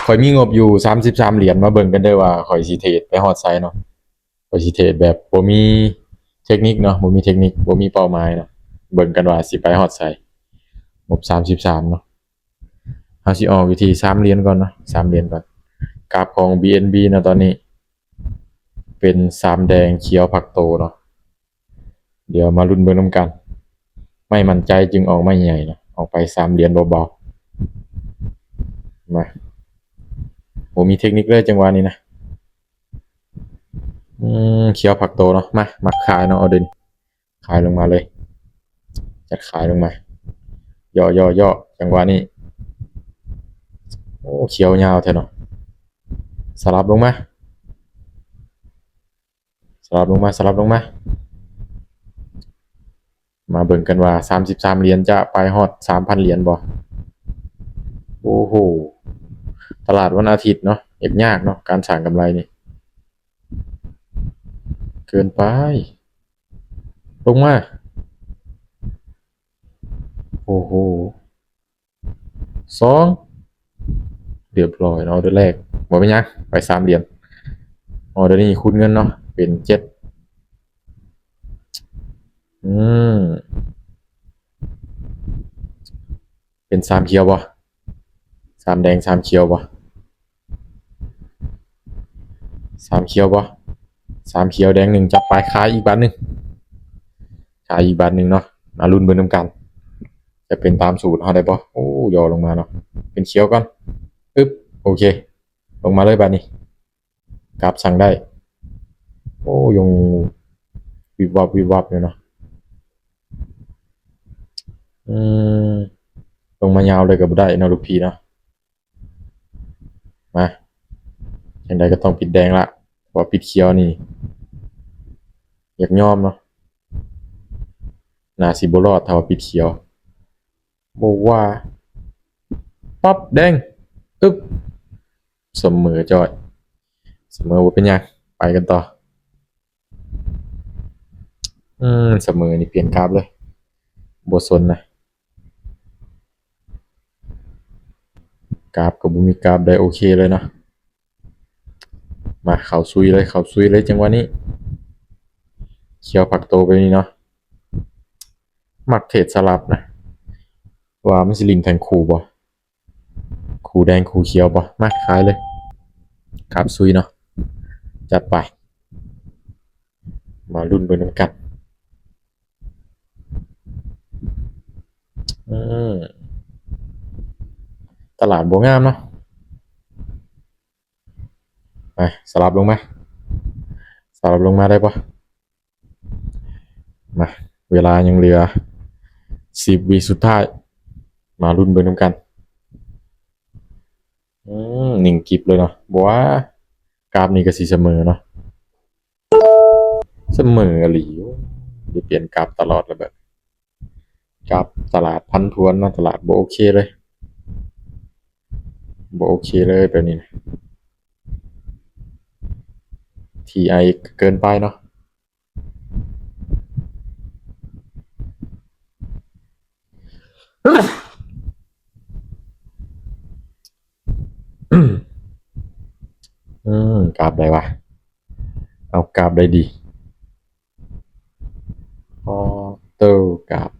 ຂ້ອຍມີງົບຢູ່ສາມສິບສາມຫຼຽນ ມາເບິ່ງກັນເດີວ່າຂ້ອຍຊິເທຣດໄປຮອດໃສເນາະ. ຂ້ອຍຊິເທຣດແບບບໍ່ມີເທັກນິກເນາະ ບໍ່ມີເທັກນິກ ບໍ່ມີເປົ້າໝາຍເນາະ. ເບິ່ງກັນວ່າຊິໄປຮອດໃສ. ງົບສາມສິບສາມເນາະ. ເຮົາຊິອອກຢູ່ທີ່ສາມຫຼຽນກ່ອນເນາະ ສາມຫຼຽນກ່ອນ. ກາບຂອງ BNB ເນາະ ຕອນນີ້ເປັນສາມແດງຂຽວພັກໂຕເນາະ. ດຽວມາລຸ້ນເບິ່ງນຳກັນ. ໄມ້ໝັ້ນໃຈຈຶ່ງອອກໄມ້ໃຫຍ່ເນາະ ອອກໄປສາມຫຼຽນເບົາໆ. ມາ ໂອ້ ມີເທັກນິກເລີຍຈັງຫວະນີ້ນະ. ອືມ ຂຽວພັກໂຕເນາະ. ມາ ມັກຂາຍເນາະ ເອົາເດີ ຂາຍລົງມາເລີຍ ຈັດຂາຍລົງມາ. ເຍາະໆໆ ຈັງຫວະນີ້. ໂອ້ ຂຽວຍາວແທ້ເນາະ. ສະຫຼັບລົງມາ ສະຫຼັບລົງມາ ສະຫຼັບລົງມາ. ມາເບິ່ງກັນວ່າສາມສິບສາມຫຼຽນຈະໄປຮອດສາມພັນຫຼຽນບໍ່. ໂອ້ໂຫ ຕະຫຼາດວັນອາທິດເນາະ ເຮັດຍາກເນາະ ການສ້າງກຳໄລນີ້. ເກີນໄປ. ລົງມາ. ໂອ້ໂຫ ສອງ ຮຽບຮ້ອຍເນາະ ອອເດີແລກ. ບໍ່ເປັນຫຍັງ ໄປສາມຫຼຽນ. ອອເດີນີ້ຄູນເງິນເນາະ ເປັນເຈັດ. ອືມ ເປັນສາມຂຽວບໍ່? ສາມແດງສາມຂຽວບໍ່? ສາມຂຽວບໍ່? ສາມຂຽວແດງໜຶ່ງ ຈັດໄປ. ຂາຍອີກບາດໜຶ່ງ ຂາຍອີກບາດໜຶ່ງເນາະ. ມາລຸ້ນເບິ່ງນຳກັນ ຈະເປັນຕາມສູດເຮົາໄດ້ບໍ່? ໂອ້ ຫຍໍ້ລົງມາເນາະ ເປັນຂຽວກ່ອນ. ອຶບ ໂອເຄ ລົງມາເລີຍບາດນີ້. ກາບສັ່ງໄດ້. ໂອ້ ຍັງວິບວັບວິບວັບຢູ່ເນາະ. ອືມ ລົງມາຍາວເລີຍກໍບໍ່ໄດ້ເນາະ ລູກພີ່ເນາະ. ມາ ຈັ່ງໃດກໍຕ້ອງປິດແດງລະ ເພາະວ່າປິດຂຽວນີ້ ຢາກຍອມເນາະ. ໜ້າຊິບໍ່ລອດຖ້າວ່າປິດຂຽວ. ບໍ່ວ່າ ປັບ ແດງ ອຶບ ສະເໝີຈ້ອຍ. ສະເໝີບໍ່ເປັນຫຍັງ ໄປກັນຕໍ່. ອືມ ສະເໝີນີ້ປ່ຽນກາບເລີຍ ບໍ່ສົນນະ. ກາບກໍບໍ່ມີກາບໃດໂອເຄເລີຍເນາະ. ມາ ເຂົ້າຊຸຍເລີຍ ເຂົ້າຊຸຍເລີຍ ຈັງຫວະນີ້. ຂຽວພັກໂຕໄປນີ້ເນາະ. ມັກເທຣດສະຫຼັບນະ ວ່າມັນຊິຫຼິ້ນແທ່ງຄູ່ບໍ່ ຄູ່ແດງຄູ່ຂຽວບໍ່. ມາ ຂາຍເລີຍ ກາບຊຸຍເນາະ. ຈັດໄປ ມາລຸ້ນເບິ່ງນຳກັນ. ອືມ ຕະຫຼາດບໍ່ງາມເນາະ. ມາ ສະຫຼັບລົງມາ ສະຫຼັບລົງມາໄດ້ບໍ່? ມາ ເວລາຍັງເຫຼືອສິບວິສຸດທ້າຍ ມາລຸ້ນເບິ່ງນຳກັນ. ອືມ ນິ່ງກິບເລີຍເນາະ. ບໍ່ວ່າ ກາບນີ້ກໍຊິສະເໝີເນາະ. ສະເໝີອີ່ຫຼີ. ໄດ້ປ່ຽນກາບຕະຫຼອດແລ້ວແບບ ກັບຕະຫຼາດຜັນຜວນເນາະ ຕະຫຼາດບໍ່ໂອເຄເລີຍ ບໍ່ໂອເຄເລີຍແບບນີ້ນະ. ທີໄອ ເກີນໄປເນາະ. ອືມ ກາບໃດວະ? ເອົາ ກາບໃດດີ? ອໍ ໂຕ ກາບ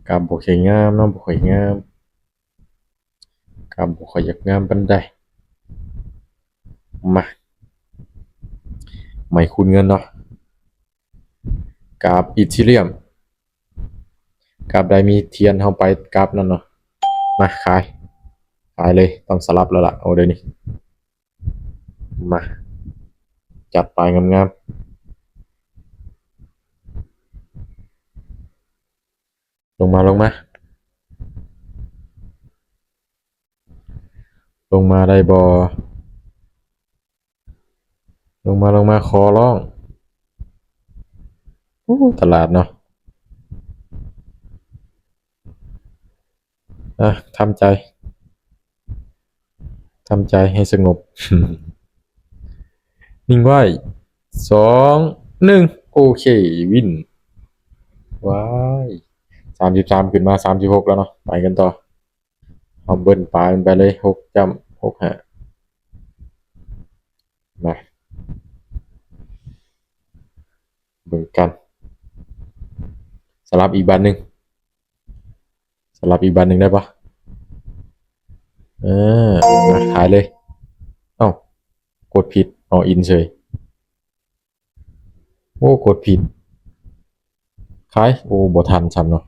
ກາບບໍ່ຄ່ອຍງາມເນາະ ບໍ່ຄ່ອຍງາມ ກາບບໍ່ຄ່ອຍຢາກງາມປານໃດ. ມາ ໄມ້ຄູນເງິນເນາະ ກາບອີເທີຣຽມ ກາບໃດມີທຽນເຮົາໄປກາບນັ້ນເນາະ. ມາ ຂາຍ ຂາຍເລີຍ ຕ້ອງສະຫຼັບແລ້ວລະ ອໍເດີນີ້. ມາ ຈັດໄປງາມໆ. ລົງມາ ລົງມາ ລົງມາໄດ້ບໍ່? ລົງມາ ລົງມາ ຂໍຮ້ອງ. ໂອ້ ຕະຫຼາດເນາະ. ອ່ະ ທຳໃຈ ທຳໃຈໃຫ້ສະຫງົບ ນິ່ງໄວ້. ສອງ ໜຶ່ງ ໂອເຄ ວິນ. ວ້າຍ ສາມສິບສາມ ຂຶ້ນມາ ສາມສິບຫົກ ແລ້ວເນາະ. ໄປກັນຕໍ່. ເອົາເບິ່ນປາຍມັນໄປເລີຍ ຫົກຈ້ຳຫົກຫ້າ ມາເບິ່ງກັນ. ສະຫຼັບອີກບາດໜຶ່ງ ສະຫຼັບອີກບາດໜຶ່ງໄດ້ປະ? ເອີ ມາຂາຍເລີຍ. ເອົ້າ ກົດຜິດ ອໍອິນເສີຍ. ໂອ້ ກົດຜິດ ຂາຍ. ໂອ້ ບໍ່ທັນຊ້ຳເນາະ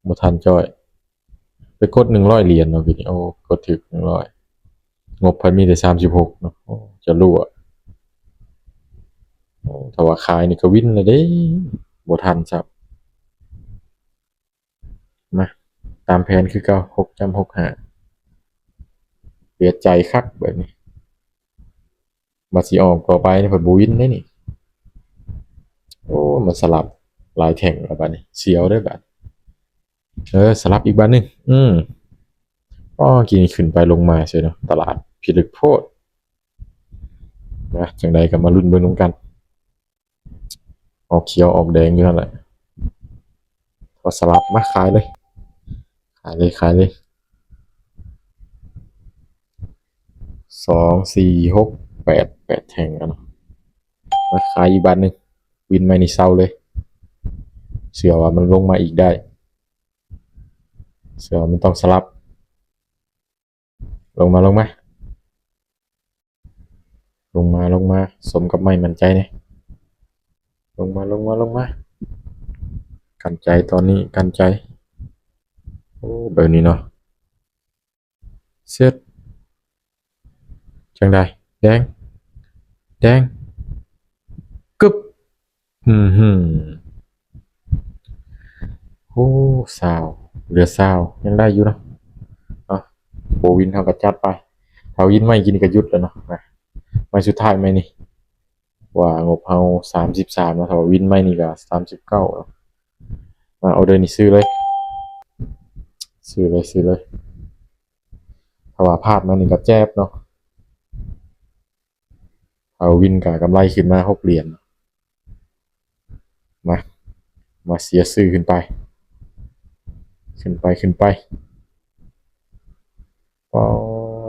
ບໍ່ທັນຈ້ອຍ. ໄປກົດໜຶ່ງຮ້ອຍຫຼຽນເນາະ ວິດີໂອ ກົດຖືກໜຶ່ງຮ້ອຍ ງົບເພິ່ນມີແຕ່ສາມສິບຫົກເນາະ. ໂອ້ ຈະຮົ່ວ. ໂອ້ ຖ້າວ່າຂາຍນີ້ກໍວິນແລ້ວເດ້ ບໍ່ທັນຊ້ຳ. ມາ ຕາມແຜນຄືເກົ່າ ຫົກຈ້ຳຫົກຫ້າ. ເສຍໃຈຄັກແບບນີ້ ບາດຊິອອກຕໍ່ໄປນີ້ເພິ່ນບໍ່ວິນເດ້ນີ້. ໂອ້ ມັນສະຫຼັບຫຼາຍແທ່ງແລ້ວບາດນີ້ ສຽວເດ້ບາດ. ເອີ ສະຫຼັບອີກບາດໜຶ່ງ. ອືມ ອໍ ກີ້ນີ້ຂຶ້ນໄປລົງມາເຊີຍເນາະ ຕະຫຼາດພິລຶກໂພດ. ນະ ຈັ່ງໃດກໍມາລຸ້ນເບິ່ງນຳກັນ. ອອກຂຽວອອກແດງຢູ່ຫັ້ນແຫຼະ. ພໍສະຫຼັບ ມາຂາຍເລີຍ ຂາຍເລີຍ ຂາຍເລີຍ. ສອງ ສີ່ ຫົກ ແປດ ແປດແທ່ງແລ້ວເນາະ. ມາຂາຍອີກບາດໜຶ່ງ ວິນໃໝ່ນີ້ເຊົາເລີຍ. ເຊື່ອວ່າມັນລົງມາອີກໄດ້ ເຊື່ອວ່າມັນຕ້ອງສະຫຼັບ. ລົງມາ ລົງມາ ລົງມາ ລົງມາ ສົມກັບໄມ້ໝັ້ນໃຈແດ່. ລົງມາ ລົງມາ ລົງມາ. ກັ້ນໃຈຕອນນີ້ ກັ້ນໃຈ. ໂອ້ ແບບນີ້ເນາະ ເຊັດ. ຈັ່ງໃດ ແດງ ແດງ ກຶບ. ອືມ ໂອ້ ຊາວ ເຫຼືອຊາວ ຍັງໄດ້ຢູ່ເນາະ. ເອົາ ບໍ່ວິນເຮົາກໍຈັດໄປ ຖ້າວິນໄມ້ກິນກໍຢຸດແລ້ວເນາະ. ມາ ໄມ້ສຸດທ້າຍໄມ້ນີ້ ວ່າງົບເຮົາສາມສິບສາມເນາະ ຖ້າວ່າວິນໄມ້ນີ້ກໍສາມສິບເກົ້າເນາະ. ມາ ອອເດີນີ້ຊື້ເລີຍ ຊື້ເລີຍ ຊື້ເລີຍ. ຖ້າວ່າພາດມານີ້ກໍແຈບເນາະ. ເອົາວິນກະກຳໄລຂຶ້ນມາຫົກຫຼຽນ. ມາ ມາເສຍຊື່ຂຶ້ນໄປ ຂຶ້ນໄປ ຂຶ້ນໄປ. ປອ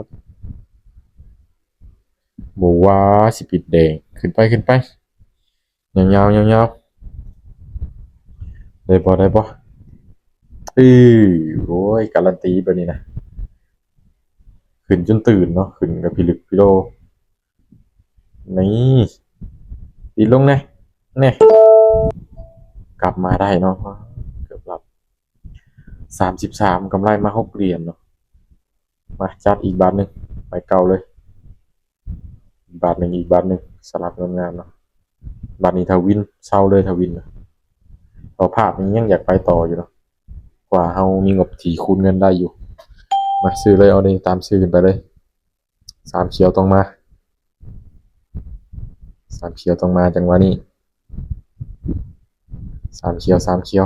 ດ ບໍ່ວ່າຊິປິດແດງ ຂຶ້ນໄປ ຂຶ້ນໄປ ຍາວໆ ຍາວໆ. ໄດ້ບໍ່ ໄດ້ບໍ່? ເອີ ໂອ້ຍ ກາລັນຕີແບບນີ້ນະ ຂຶ້ນຈົນຕື່ນເນາະ ຂຶ້ນກັບພິລຶກພິໂລ. ນີ້ ຕີລົງແດ່ ແດ່ ກັບມາໄດ້ເນາະ ເກືອບຫຼັບ. ສາມສິບສາມ ກຳໄລມາຫົກຫຼຽນເນາະ. ມາຈັດອີກບາດໜຶ່ງ ໄປເກົ່າເລີຍ ບາດໜຶ່ງ ອີກບາດໜຶ່ງ ສະຫຼັບງາມໆເນາະ. ບາດນີ້ຖ້າວິນເຊົາເລີຍ ຖ້າວິນນະ ເພາະພາດນີ້ຍັງຢາກໄປຕໍ່ຢູ່ເນາະ ກວ່າເຮົາມີງົບທີ່ຄູນເງິນໄດ້ຢູ່. ມາຊື້ເລີຍ ເອົານີ້ ຕາມຊື້ຂຶ້ນໄປເລີຍ. ສາມຂຽວຕ້ອງມາ ສາມຂຽວຕ້ອງມາ ຈັງຫວະນີ້ ສາມຂຽວ ສາມຂຽວ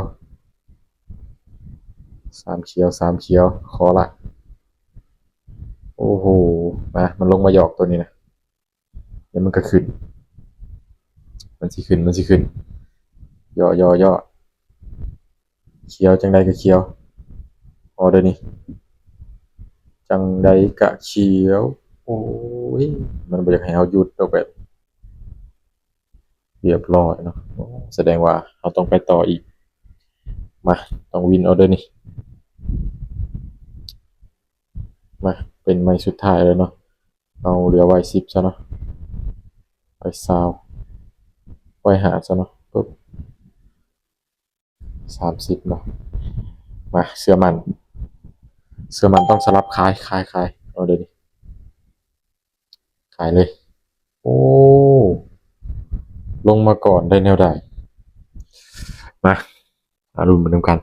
ສາມຂຽວ ສາມຂຽວ ຂໍລະ. ໂອ້ໂຫ ມາ ມັນລົງມາຢອກໂຕນີ້ນະ ດຽວມັນກໍຂຶ້ນ ມັນຊິຂຶ້ນ ມັນຊິຂຶ້ນ ເຍາະ ເຍາະ ເຍາະ. ຂຽວ ຈັ່ງໃດກໍຂຽວ ອໍເດີນີ້ ຈັ່ງໃດກະຂຽວ. ໂອ້ຍ ມັນບໍ່ຢາກໃຫ້ເຮົາຢຸດດອກແບບ ຮຽບຮ້ອຍເນາະ. ໂອ້ ສະແດງວ່າເຮົາຕ້ອງໄປຕໍ່ອີກ. ມາ ຕ້ອງວິນເອົາເດີນີ້. ມາ ເປັນໄມ້ສຸດທ້າຍແລ້ວເນາະ. ເອົາເຫຼືອໄວ້ສິບຊະເນາະ ໄວ້ຊາວ ໄວ້ຫ້າຊະເນາະ. ປຶບ ສາມສິບເນາະ. ມາ ເຊື່ອໝັ້ນ ເຊື່ອໝັ້ນຕ້ອງສະຫຼັບຂາຍ ຂາຍ ຂາຍ. ເອົາເດີນີ້ ຂາຍເລີຍ. ໂອ້ ລົງມາກ່ອນໄດ້ແນວໃດ? ມາ ມາລຸ້ນໄປນຳກັນ.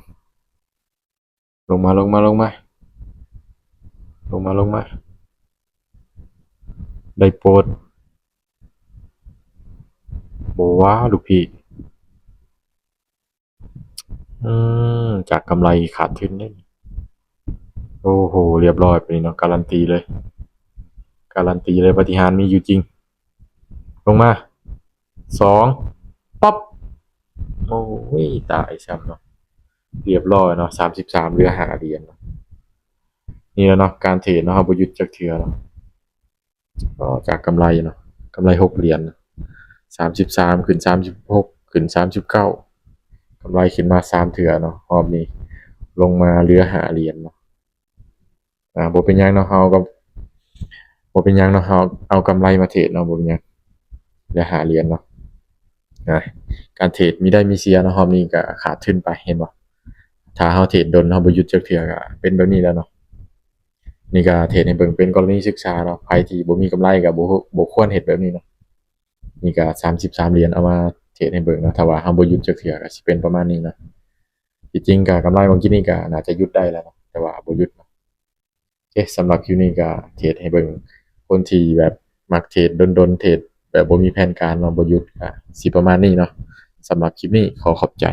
ລົງມາ ລົງມາ ລົງມາ ລົງມາ ລົງມາ. ໄດ້ໂປດ ບໍ່ວ່າລູກພີ່. ອືມ ຈາກກຳໄລຂາດທຶນເດ້. ໂອ້ໂຫ ຮຽບຮ້ອຍປານນີ້ເນາະ. ກາລັນຕີເລີຍ ກາລັນຕີເລີຍ ປາຕິຫານມີຢູ່ຈິງ. ລົງມາ ສອງ ປັບ. ໂອ້ຍ ຕາຍຊ້ຳເນາະ. ຮຽບຮ້ອຍເນາະ ສາມສິບສາມ ເຫຼືອຫ້າຫຼຽນເນາະ. ນີ້ແຫຼະເນາະ ການເທຣດເນາະ ເຮົາບໍ່ຢຸດຈັກເທື່ອເນາະ. ກໍຈາກກຳໄລເນາະ ກຳໄລຫົກຫຼຽນ ສາມສິບສາມ ຂຶ້ນສາມສິບຫົກ ຂຶ້ນສາມສິບເກົ້າ ກຳໄລຂຶ້ນມາສາມເທື່ອເນາະ. ຮອບນີ້ລົງມາເຫຼືອຫ້າຫຼຽນເນາະ. ອ່າ ບໍ່ເປັນຫຍັງເນາະ ເຮົາກໍບໍ່ເປັນຫຍັງເນາະ ເຮົາເອົາກຳໄລມາເທຣດເນາະ ບໍ່ເປັນຫຍັງ ເຫຼືອຫ້າຫຼຽນເນາະ. ອ່າ ການເທຣດມີໄດ້ມີເສຍເນາະ ຮອບນີ້ກໍຂາດທຶນໄປ ເຫັນບໍ່? ຖ້າເຮົາເທຣດດົນ ເຮົາບໍ່ຢຸດຈັກເທື່ອ ກໍເປັນແບບນີ້ແຫຼະເນາະ. ນີ້ກໍເທຣດໃຫ້ເບິ່ງເປັນກໍລະນີສຶກສາເນາະ ໃຜທີ່ບໍ່ມີກຳໄລກໍບໍ່ ບໍ່ຄວນເຮັດແບບນີ້ເນາະ. ນີ້ກໍສາມສິບສາມຫຼຽນ ເອົາມາເທຣດໃຫ້ເບິ່ງເນາະ ຖ້າວ່າເຮົາບໍ່ຢຸດຈັກເທື່ອກໍຊິເປັນປະມານນີ້ເນາະ. ທີ່ຈິງກໍກຳໄລຫວ່າງກີ້ນີ້ກໍໜ້າຈະຢຸດໄດ້ແລ້ວເນາະ ແຕ່ວ່າບໍ່ຢຸດເນາະ. ໂອເຄ ສຳລັບຄລິບນີ້ກໍເທຣດໃຫ້ເບິ່ງ ຄົນທີ່ແບບມັກເທຣດດົນໆ ເທຣດແບບບໍ່ມີແຜນການເນາະ ບໍ່ຢຸດ ກໍຊິປະມານນີ້ເນາະ. ສຳລັບຄລິບນີ້ຂໍຂອບໃຈ.